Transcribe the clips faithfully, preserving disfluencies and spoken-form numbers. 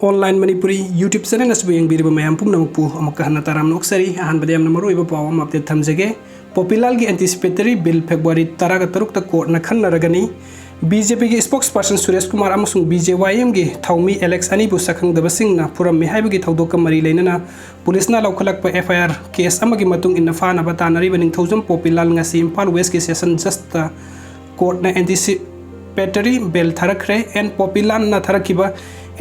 Online Manipuri YouTube channel ꯑꯁꯤꯕꯨ ꯌꯦꯡꯕꯤꯔꯤꯕ ꯃꯌꯥꯝ ꯄꯨꯝꯅꯃꯛꯄꯨ ꯑꯃꯨꯛꯀ ꯍꯟꯅ ꯇꯔꯥꯝꯅ ꯑꯣꯛꯆꯔꯤ꯫ ꯑꯍꯥꯟꯕꯗ ꯌꯥꯝꯅ ꯃꯔꯨꯑꯣꯏꯕ ꯄꯥꯎ ꯑꯃ update ꯊꯝꯖꯒꯦ꯫ ꯄꯣꯄꯤꯂꯥꯜꯒꯤ anticipatory bail February ꯇꯔꯥꯒ ꯇꯔꯨꯛꯇ courtꯅ ꯈꯟꯅꯔꯒꯅꯤ꯫ BJPꯒꯤ spokesperson ꯁꯨꯔꯦꯁ ꯀꯨꯃꯥꯔ ꯑꯃꯁꯨꯡ BJYMꯒꯤ ꯊꯧꯃꯤ ꯑꯦꯂꯦꯛꯁ ꯑꯅꯤꯕꯨ ꯁꯛꯈꯪꯗꯕꯁꯤꯡꯅ ꯐꯨꯔꯝꯃꯤ ꯍꯥꯏꯕꯒꯤ ꯊꯧꯗꯣꯛꯀ ꯃꯔꯤ ꯂꯩꯅꯅ ꯄꯨꯂꯤꯁꯅ ꯂꯧꯈꯠꯂꯛꯄ FIR case ꯑꯃꯒꯤ ꯃꯇꯨꯡ ꯏꯟꯅ ꯐꯥꯅꯕ ꯇꯥꯟꯅꯔꯤꯕ ꯅꯤꯡꯊꯧꯖꯝ ꯄꯣꯄꯤꯂꯥꯜ ꯉꯁꯤ ꯏꯝꯐꯥꯜ Westꯀꯤ session judgeꯇ courtꯅ anticipatory bail ꯊꯥꯔꯛꯈ꯭ꯔꯦ꯫ ꯑꯦꯟ ꯄꯣꯄꯤꯂꯥꯜꯅ ꯊꯥꯔꯛꯈꯤꯕ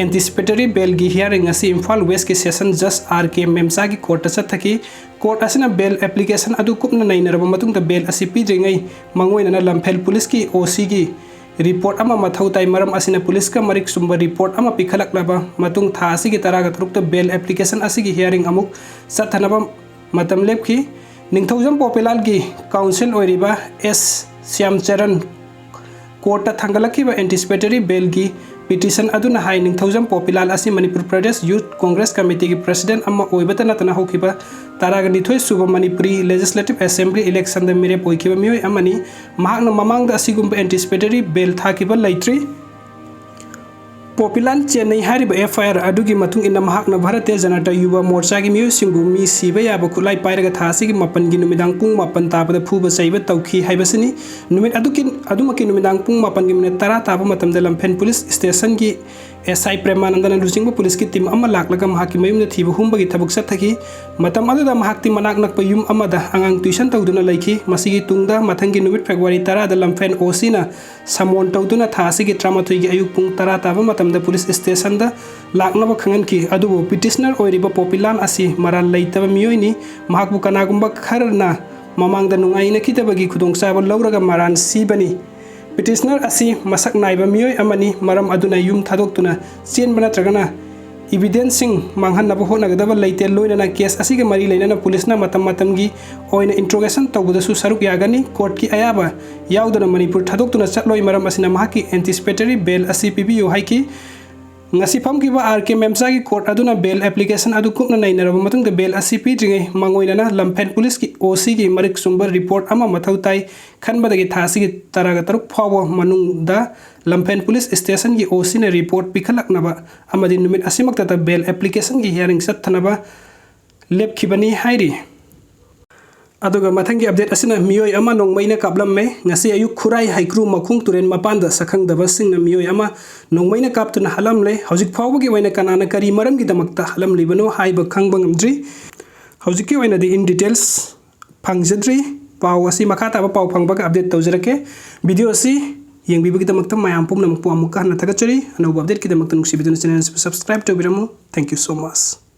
anticipatory bailꯒꯤ hearing ꯑꯁꯤ ꯏꯝꯐꯥꯜ Westꯀꯤ session judge R K ꯃꯦꯝꯆꯥꯒꯤ courtꯇ ꯆꯠꯊꯈꯤ꯫ Court ꯑꯁꯤꯅ bail application ꯑꯗꯨ ꯀꯨꯞꯅ ꯅꯩꯅꯔꯕ ꯃꯇꯨꯡꯗ bail ꯑꯁꯤ ꯄꯤꯗ꯭ꯔꯤꯉꯩ ꯃꯥꯡꯑꯣꯏꯅꯅ ꯂꯝꯐꯦꯜ ꯄꯨꯂꯤꯁꯀꯤ OCꯒꯤ report ꯑꯃ ꯃꯊꯧ ꯇꯥꯏ꯫ ꯃꯔꯝ ꯑꯁꯤꯅ ꯄꯨꯂꯤꯁꯀ ꯃꯔꯤꯛ ꯆꯨꯝꯕ report ꯑꯃ ꯄꯤꯈꯠꯂꯛꯂꯕ ꯃꯇꯨꯡ ꯊꯥ ꯑꯁꯤꯒꯤ ꯇꯔꯥꯒ ꯇꯔꯨꯛꯇ bail application ꯑꯁꯤꯒꯤ hearing ꯑꯃꯨꯛ ꯆꯠꯊꯅꯕ ꯃꯇꯝ ꯂꯦꯞꯈꯤ꯫ ꯅꯤꯡꯊꯧꯖꯝ ꯄꯣꯄꯤꯂꯥꯜꯒꯤ counsel ꯑꯣꯏꯔꯤꯕ ꯑꯦꯁ ꯁ꯭ꯌꯥꯝꯆꯔꯟ courtꯇ ꯊꯥꯡꯒꯠꯂꯛꯈꯤꯕ anticipatory bailꯒꯤ petition ꯑꯗꯨꯅ ꯍꯥꯏ, ꯅꯤꯡꯊꯧꯖꯝ ꯄꯣꯄꯤꯂꯥꯜ ꯑꯁꯤ Manipur Pradesh Youth Congress Committeeꯒꯤ president ꯑꯃ ꯑꯣꯏꯕꯇ ꯅꯠꯇꯅ ꯍꯧꯈꯤꯕ ꯇꯔꯥꯒ ꯅꯤꯊꯣꯏ ꯁꯨꯕ ꯃꯅꯤꯄꯨꯔꯤ Legislative Assembly electionꯗ ꯃꯤꯔꯦꯞ ꯑꯣꯏꯈꯤꯕ ꯃꯤꯑꯣꯏ ꯑꯃꯅꯤ꯫ ꯃꯍꯥꯛꯅ ꯃꯃꯥꯡꯗ ꯑꯁꯤꯒꯨꯝꯕ anticipatory bail ꯊꯥꯈꯤꯕ ꯂꯩꯇ꯭ꯔꯤ꯫ ꯄꯣꯄꯤꯂꯥꯜ ꯆꯦꯟꯅꯩ ꯍꯥꯏꯔꯤꯕ FIR ꯑꯗꯨꯒꯤ ꯃꯇꯨꯡ ꯏꯟꯅ ꯃꯍꯥꯛꯅ ꯚꯥꯔꯇꯤꯌ ꯖꯅꯇꯥ ꯌꯨꯕ ꯃꯣꯔꯆꯥꯒꯤ ꯃꯤꯑꯣꯏꯁꯤꯡꯕꯨ ꯃꯤ ꯁꯤꯕ ꯌꯥꯕ ꯈꯨꯠꯂꯥꯏ ꯄꯥꯏꯔꯒ ꯊꯥ ꯑꯁꯤꯒꯤ ꯃꯥꯄꯟꯒꯤ ꯅꯨꯃꯤꯗꯥꯡ ꯄꯨꯡ ꯃꯥꯄꯟ ꯇꯥꯕꯗ ꯐꯨꯕ ꯆꯩꯕ ꯇꯧꯈꯤ ꯍꯥꯏꯕꯁꯤꯅꯤ꯫ ꯅꯨꯃꯤꯠ ꯑꯗꯨꯒꯤ, ꯑꯗꯨꯃꯛꯀꯤ ꯅꯨꯃꯤꯗꯥꯡ ꯄꯨꯡ ꯃꯥꯄꯟꯒꯤ minute ꯇꯔꯥ ꯇꯥꯕ ꯃꯇꯝꯗ ꯂꯝꯐꯦꯜ ꯄꯨꯂꯤꯁ stationꯒꯤ SI ꯄ꯭ꯔꯦꯃꯥꯅꯟꯗꯅ ꯂꯨꯆꯤꯡꯕ ꯄꯨꯂꯤꯁꯀꯤ team ꯑꯃ ꯂꯥꯛꯂꯒ ꯃꯍꯥꯛꯀꯤ ꯃꯌꯨꯝꯗ ꯊꯤꯕ ꯍꯨꯝꯕꯒꯤ ꯊꯕꯛ ꯆꯠꯊꯈꯤ꯫ ꯃꯇꯝ ꯑꯗꯨꯗ ꯃꯍꯥꯛꯇꯤ ꯃꯅꯥꯛ ꯅꯛꯄ ꯌꯨꯝ ꯑꯃꯗ ꯑꯉꯥꯡ tuition ꯇꯧꯗꯨꯅ ꯂꯩꯈꯤ꯫ ꯃꯁꯤꯒꯤ ꯇꯨꯡꯗ ꯃꯊꯪꯒꯤ ꯅꯨꯃꯤꯠ February ꯇꯔꯥꯗ ꯂꯝꯐꯦꯜ OCꯅ summon ꯇꯧꯗꯨꯅ ꯊꯥ ꯑꯁꯤꯒꯤ ꯇꯔꯥꯃꯥꯊꯣꯏꯒꯤ ꯑꯌꯨꯛ ꯄꯨꯡ ꯇꯔꯥ ꯇꯥꯕ ꯃꯇꯝꯗ ꯄꯨꯂꯤꯁ stationꯗ ꯂꯥꯛꯅꯕ ꯈꯪꯍꯟꯈꯤ꯫ ꯑꯗꯨꯕꯨ petitioner ꯑꯣꯏꯔꯤꯕ ꯄꯣꯄꯤꯂꯥꯜ ꯑꯁꯤ ꯃꯔꯥꯜ ꯂꯩꯇꯕ ꯃꯤꯑꯣꯏꯅꯤ꯫ ꯃꯍꯥꯛꯄꯨ ꯀꯅꯥꯒꯨꯝꯕ ꯈꯔꯅ ꯃꯃꯥꯡꯗ ꯅꯨꯡꯉꯥꯏꯅꯈꯤꯗꯕꯒꯤ ꯈꯨꯗꯣꯡꯆꯥꯕ ꯂꯧꯔꯒ ꯃꯔꯥꯜ ꯁꯤꯕꯅꯤ꯫ Petitioner ꯑꯁꯤ ꯃꯁꯛ ꯅꯥꯏꯕ ꯃꯤꯑꯣꯏ ꯑꯃꯅꯤ, ꯃꯔꯝ ꯑꯗꯨꯅ ꯌꯨꯝ ꯊꯥꯗꯣꯛꯇꯨꯅ ꯆꯦꯟꯕ ꯅꯠꯇ꯭ꯔꯒꯅ evidenceꯁꯤꯡ ꯃꯥꯡꯍꯟꯅꯕ ꯍꯣꯠꯅꯒꯗꯕ ꯂꯩꯇꯦ꯫ ꯂꯣꯏꯅꯅ case ꯑꯁꯤꯒ ꯃꯔꯤ ꯂꯩꯅꯅ ꯄꯨꯂꯤꯁꯅ ꯃꯇꯝ ꯃꯇꯝꯒꯤ ꯑꯣꯏꯅ interrogation ꯇꯧꯕꯗꯁꯨ ꯁꯔꯨꯛ ꯌꯥꯒꯅꯤ꯫ Courtꯀꯤ ꯑꯌꯥꯕ ꯌꯥꯎꯗꯅ ꯃꯅꯤꯄꯨꯔ ꯊꯥꯗꯣꯛꯇꯨꯅ ꯆꯠꯂꯣꯏ꯫ ꯃꯔꯝ ꯑꯁꯤꯅ ꯃꯍꯥꯛꯀꯤ anticipatory bail ꯑꯁꯤ ꯄꯤꯕꯤꯌꯨ ꯍꯥꯏꯈꯤ꯫ ꯉꯁꯤ ꯐꯝꯈꯤꯕ ꯑꯥꯔ ꯀꯦ ꯃꯦꯝꯆꯥꯒꯤ ꯀꯣꯔꯠ ꯑꯗꯨꯅ ꯕꯦꯜ ꯑꯦꯄ꯭ꯂꯤꯀꯦꯁꯟ ꯑꯗꯨ ꯀꯨꯞꯅ ꯅꯩꯅꯔꯕ ꯃꯇꯨꯡꯗ ꯕꯦꯜ ꯑꯁꯤ ꯄꯤꯗ꯭ꯔꯤꯉꯩ ꯃꯥꯡꯑꯣꯏꯅꯅ ꯂꯝꯐꯦꯟ ꯄꯨꯂꯤꯁꯀꯤ ꯑꯣ ꯁꯤꯒꯤ ꯃꯔꯤꯛ ꯆꯨꯝꯕ ꯔꯤꯄꯣꯔꯠ ꯑꯃ ꯃꯊꯧ ꯇꯥꯏ ꯈꯟꯕꯗꯒꯤ ꯊꯥ ꯑꯁꯤꯒꯤ ꯇꯔꯥꯒ ꯇꯔꯨꯛ ꯐꯥꯎꯕ ꯃꯅꯨꯡꯗ ꯂꯝꯐꯦꯟ ꯄꯨꯂꯤꯁ ꯁ꯭ꯇꯦꯁꯟꯒꯤ ꯑꯣ ꯁꯤꯅ ꯔꯤꯄꯣꯔꯠ ꯄꯤꯈꯠꯂꯛꯅꯕ ꯑꯃꯗꯤ ꯅꯨꯃꯤꯠ ꯑꯁꯤꯃꯛꯇꯗ ꯕꯦꯜ ꯑꯦꯄ꯭ꯂꯤꯀꯦꯁꯟꯒꯤ ꯍꯤꯌꯥꯔꯤꯡ ꯆꯠꯊꯅꯕ ꯂꯦꯞꯈꯤꯕꯅꯤ ꯍꯥꯏꯔꯤ꯫ ꯑꯗꯨꯒ ꯃꯊꯪꯒꯤ ꯑꯞꯗꯦꯠ ꯑꯁꯤꯅ ꯃꯤꯑꯣꯏ ꯑꯃ ꯅꯣꯡꯃꯩꯅ ꯀꯥꯞꯂꯝꯃꯦ꯫ ꯉꯁꯤ ꯑꯌꯨꯛ ꯈꯨꯔꯥꯏ ꯍꯩꯀ꯭ꯔꯨ ꯃꯈꯣꯡ ꯇꯨꯔꯦꯜ ꯃꯄꯥꯟꯗ ꯁꯛꯈꯪꯗꯕꯁꯤꯡꯅ ꯃꯤꯑꯣꯏ ꯑꯃ ꯅꯣꯡꯃꯩꯅ ꯀꯥꯞꯇꯨꯅ ꯍꯥꯠꯂꯝꯂꯦ꯫ ꯍꯧꯖꯤꯛ ꯐꯥꯎꯕꯒꯤ ꯑꯣꯏꯅ ꯀꯅꯥꯅ ꯀꯔꯤ ꯃꯔꯝꯒꯤꯗꯃꯛꯇ ꯍꯥꯠꯂꯝꯂꯤꯕꯅꯣ ꯍꯥꯏꯕ ꯈꯪꯕ ꯉꯝꯗ꯭ꯔꯤ꯫ ꯍꯧꯖꯤꯛꯀꯤ ꯑꯣꯏꯅꯗꯤ in details ꯐꯪꯖꯗ꯭ꯔꯤ꯫ ꯄꯥꯎ ꯑꯁꯤ ꯃꯈꯥ ꯇꯥꯕ ꯄꯥꯎ ꯐꯪꯕꯒ ꯑꯞꯗꯦꯠ ꯇꯧꯖꯔꯛꯀꯦ꯫ ꯚꯤꯗꯤꯑꯣ ꯑꯁꯤ ꯌꯦꯡꯕꯤꯕꯒꯤꯗꯃꯛꯇ ꯃꯌꯥꯝ ꯄꯨꯝꯅꯃꯛꯄꯨ ꯑꯃꯨꯛꯀ ꯍꯟꯅ ꯊꯥꯒꯠꯆꯔꯤ꯫ ꯑꯅꯧꯕ ꯑꯞꯗꯦꯠꯀꯤꯗꯃꯛꯇ ꯅꯨꯡꯁꯤꯕꯤꯗꯨꯅ ꯆꯦꯅꯦꯜ ꯑꯁꯤꯕꯨ subscribe ꯇꯧꯕꯤꯔꯝꯃꯨ꯫ Thank you so much꯫